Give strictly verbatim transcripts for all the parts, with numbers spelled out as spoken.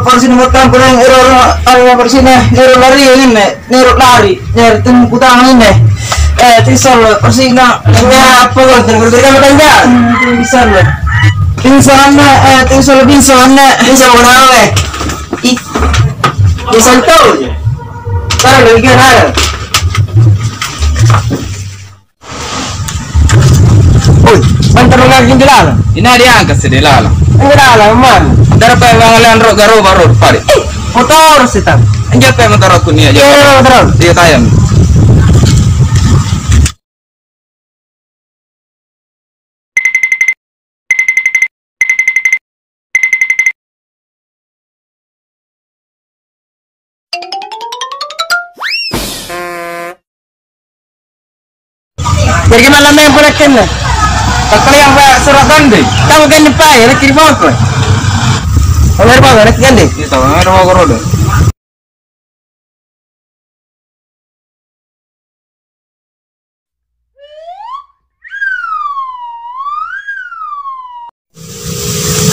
Parsina mattampu nang ero, ero, ero parsina, ero lari anne, ero lari, ero tungkutang anne. Eh, tinsolo, parsina. Tanya apa kau? Tunggu, tunggu, tunggu, tunggu. Hmm, tinsolo. Tinsolo anne, eh, tinsolo, tinsolo anne. Tinsolo kenapa, eh? Ih. Tinsolo tahu. Tahu lagi kan ada. Oi, mantara ngaking di lalang. Ina diangkat si di lalang. Di lalang, man. Dara pa yang ngalean ro garo baru pari. Eh, motor sih, Tang. Anjo pa motor aku nih aja. Iya, iya, motor. Iya, tayang. Jadi gimana main pole kenna? Takkaliang pa surat tandi. Kamu kan nyepai, ada kiri bangko. Kamu ada bangko, ada kiri. Iya, tahu, ada bangko roda.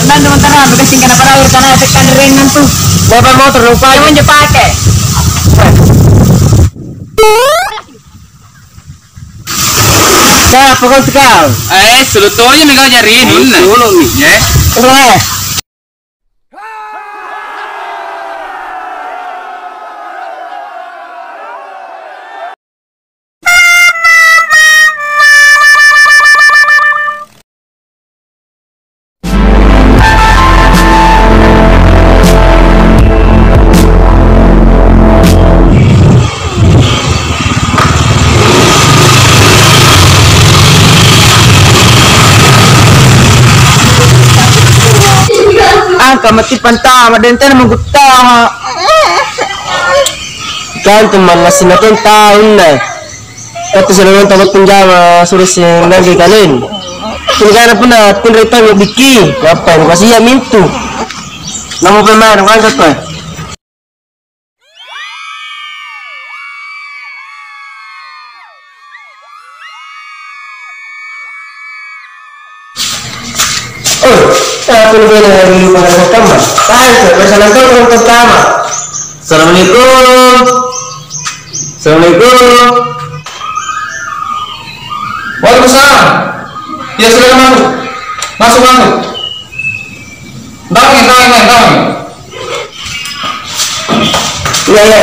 Andang teman-teman, bekas tinggal apa lagi tanah tekan reng nantu. Bapak motor lupa. Jangan jepake. Siapa kau sekarang? Eh, sulu toyo nih kau jari ini. Sulu nih. Ya. Udah. Angka mati pantama, dentena manggutama. Gantung manna sinatong taunna. Katu sinatong tabattung jama, suruh sinangge kalen. Tungkana punna tinre tau bikki, apa yang kasih ya mintu. Namu pemain, kan kau. Oh, aku ni bela yang dulu pada pertama. Tahu tu, masalah kau orang pertama. Assalamualaikum. Assalamualaikum. Waalaikumsalam. Ya, silakan masuk. Masuk, masuk. Damai, damai, damai. Iya, iya.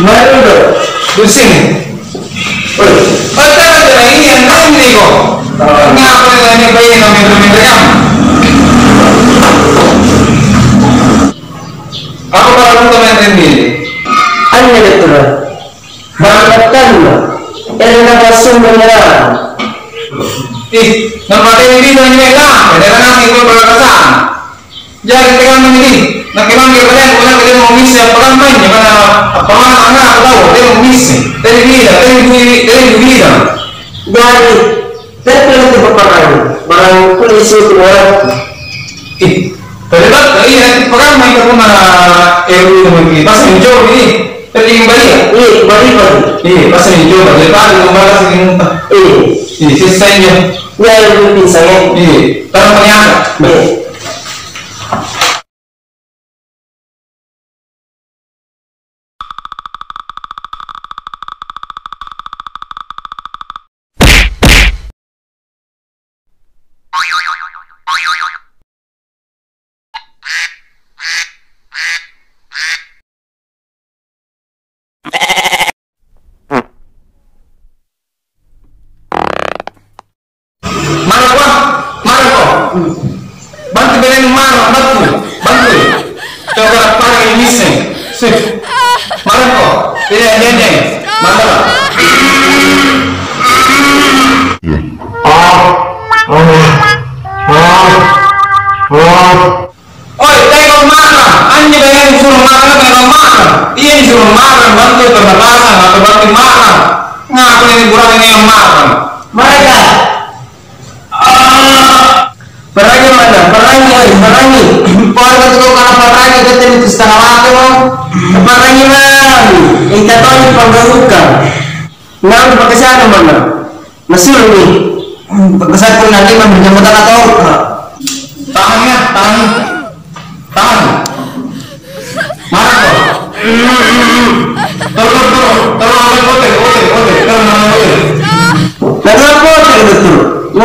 Mari dulu. Di sini. Woi. Pakai aja ini yang lain nih kok. Ngapa yang lainnya bayi yang main-main kamu? Apa kalau kamu main ini? Aneh betul. Mangkattanna, ero napassumba nyarang. Ih, nampa tena bisa nyamai lampe, tena ngaseng kau pada kasana. Jari tekamma niki, nakke mangge padaeng, pokokna tena mau misse appakamma injo, mana appamanna angngapa tau, tena mau misse, tena bisa, tena bisa, tena bisa. Jari, Tepi lagi paparangi, barang kulle situ orang. Ih, tadi tak iya itu pakamma itu punna ero itu mungkin pas mencoba ini. Tadi yang balik ya? Iya, kembali balik. Iya, pas mencoba. Jadi pas itu balas ini muntah. Iya. Iya, selesai ya. Ya, itu pingsan ya. Iya, taruh ternyata. Iya. Marako, marako. Bantu belamu marako, bantu, bantu. Coba pada ini sih. Sih. Marako. Iya, iya, iya. Marako. Oi, teko marang. Anjo belamu suruh marang, teko marang. Iya, disuruh marang, bantu pernapasan atau bantu marang. Ngapa ini kurang ini yang marang? Mereka. Ah. Perangi mana? Perangi, oi, perangi. Pokoknya tu kalau perangi, kita itu setengah mati, Bang. Perangi, Bang. Ingka toni panggaukang. Nah, pakai sana mana? Masuk ni. Pakai sana pun nanti memberi jembatan atau? Tahan ya, tahan. Tahan.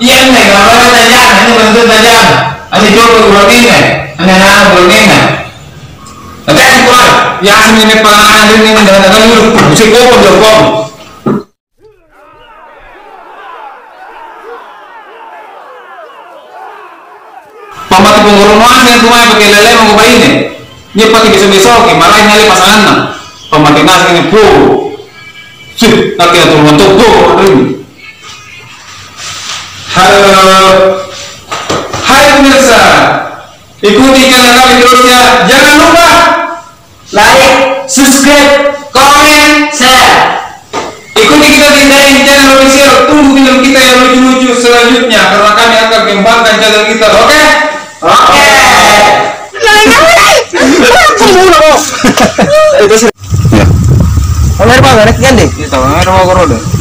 Iya, anne, kalau ada tajang, ini bentuk tajang. Anne coba kurangin, anne nana kurangin. Tajang kurang. Ya, sini ini panganan ini, ini, ini, ini, ini, ini, ini, ini, ini, Pammate pungurung ngaseng intu mae pake lele mako baine. Nia' pake beso-besoki, maraeng ngaseng pasanganna. Pammate ngaseng inne, puh. Sih, nakke naturung manto, puh, anrinni. Halo. Hai pemirsa, ikuti channel kami terus ya. Jangan lupa like, subscribe, komen, share. Ikuti kita di channel official. Tunggu film kita yang lucu-lucu selanjutnya karena kami akan kembangkan channel kita. Oke? Oke. Iya. Oke, Bang, ada kan deh? Iya, tahu, ada mau korode.